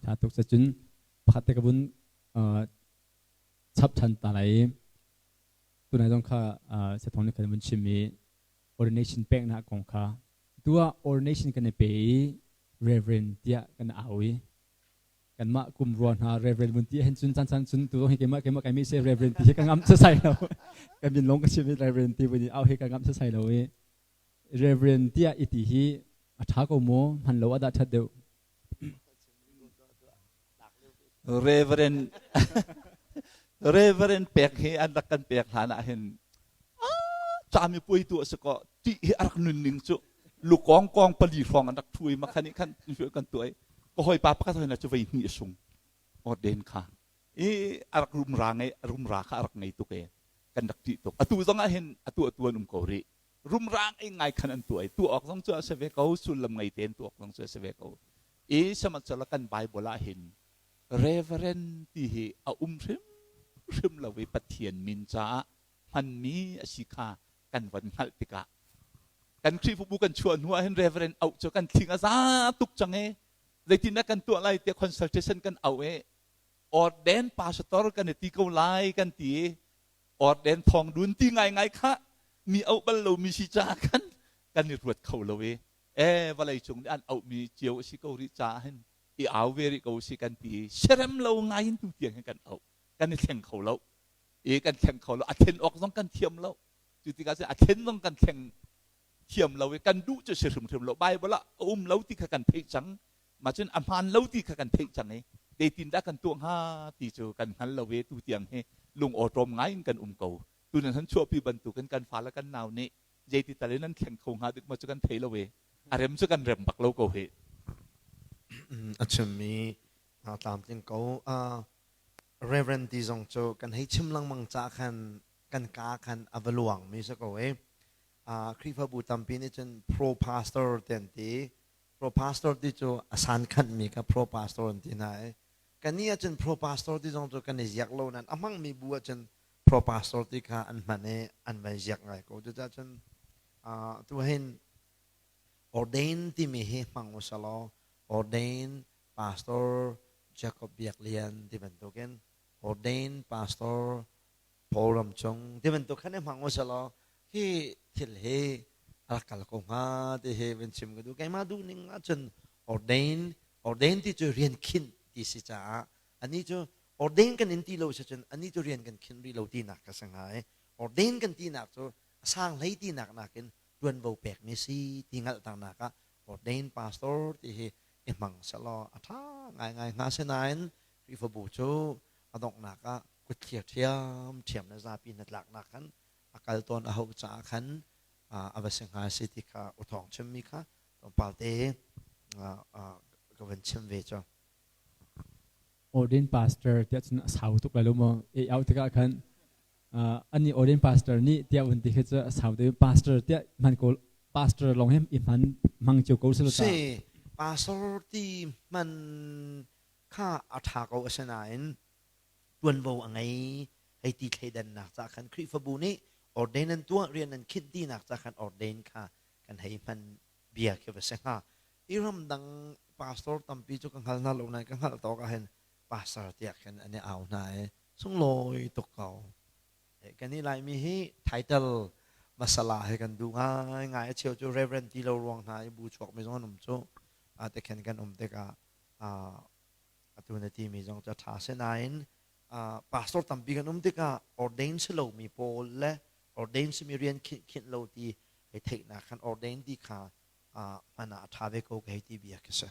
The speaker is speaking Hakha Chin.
Tha tuk cun pakhat te ka vun chap than ta lai. Tunai zong kha sathong nih khan vun chim i ordination peknak kong kha tu ah ordination kan i pe i reverend tiah kan au i kanmah kum rua hna reverend vun ti hin cun chan chan cun tu hi keimah keimah kai mi se reverend ti hi ka ngam sasai lo kan min long ka chim i reverend ti vun i au hi ka ngam sasai lo i reverend tiah i ti hi a tha ko maw hman lo adah that deuh Reverend Reverend pek hi an rak kan pek hlan ah hin cami puai tu a si ko ti hi a rak nun ning cu lukong kong pali hrawng an rak thu i makhan i khan kan tuah i ka hawipa pakhat hoi na cu vei hnih a sung orden kha i a rak rumra ngei rumra kha a rak ngei tuk e kan rak ṭih tuk atu zong ah hin atu atu an um ko rih rumra ngei ngai khan an tuah i tuah awk zong cu a si ve ko sullam ngei tein tuah awk zong cu a si ve ko i sihmanhsehlaw kan Bible ah hin Reverend ti hi a um hrimhrim lo i Pathian min caah hmanmi a si kha kan von hngalh tikah kan Khrihfabu kan chuah hnu ah hin Reverend auh cu kan thling a za tuk cang e zeitindah kan tuah lai tiah consultation kan auh e ordain pastor kan i ti ko lai kan ti i ordain thawng dun ti ngaingai kha mi auh bal lomi si caah khan kan i ruat kho lo i e vawlei cung nih an auhmi cio a si ko rih caah hin i au ve rih ko si kan ti i serem lo ngai in tu tiang hin kan auh kan i thleng kho lo i kan thleng kho lo a thlen awk zong kan thiam lo cu tikah cun a thlen zong kan thleng thiam lo i kan duh cu si hrimhrim lo Bible ah a um lo ti kha kan theih cang mah cun a hmaan lo ti kha kan theih cang i zeitin dah kan tuah hnga ti cu kan hngal lo i tu tiang hi lung awṭawm ngai in kan um ko tu nan han chuahpi bantukin kan fale kan nau nih zeiti tal in an thleng kho hnga dik maw cu kan thei lo i a rem cu kan rem bak lo ko hi a chimmi tlamtling ko Reverend ti zong cu kan hei chim lengmang ca khan kan ka khan a va luang mi si ko e Khrihfabu tampi nih cun pro pastor ti an ti pro pastor ti cu a san khanh mi kha pro pastor an ti hna i kannih ahcun pro pastor ti zong cu kan i ziak lo nain a hmangmi bu ahcun pro pastor ti kha an hman i an van ziak ngai ko cucaah cun tu hin ordain timi hi hmang u selaw ordain pastor Jacob Biak Lian ti bantukin ordain pastor Paul Ram Cung ti bantuk khan i hmang u selaw hi thil hi a rak kal ko hnga ti hi van chim ka duh keimah duh ning ahcun ordain ordain ti cu rian khinh ti si caah ani cu ordain kan in ti lo si cun ani cu rian kan khinh rih lo tinak ka si hnga i ordain kan tinak cu a sang hlei tinak nakin ṭuanvo pekmi si ti hngalhternak ah ordain pastor ti hi i hmang selaw a ṭha ngaingai hnga sinain Khrihfabu cu a donghnak ah kutthlir ṭhiamṭhiam le zapi hnatlaknak khan a kal tawn a hauh caah khan a va si hnga si ti kha u thawng chimmi kha tlawmpal te ka van chim ve cu. Ordained pastor tiah cun a sau tuk lai lo maw? Ei au tikah khan ani ordained pastor nih tiah vun ti khi cu a sau te pastor tiah hman ko pastor lawng hi i hman hmang cio ko silo ta. Si pastor ti hman kha a ṭha ko asinain ṭuanvo a ngei hei ti thleidannak ca khan Khrihfabu nih ordain an tuah rian an khinh tinak ca khan ordain kha kan hei hman bia khi va si hnga i ramdang pastor tampi cu ka hngal hna lo nain ka hngalh tawk ah hin pastor tiah khin an i au hna i sunglawi tuk ko kan i Laimi hi title masala he kan duh ngai ngai a cheu cu reverend ti lo ruang hna i bu chuak mi zong an um cu a te khen kan um tikah atu na ti mi zong cu a ṭha si nain pastor tampi kan um tikah ordain si lomi pawl le ordain simi rian khinh khinh lo ti hei theihnak khan ordain ti kha hman ah a ṭha ve ko ka hei ti bia khi si.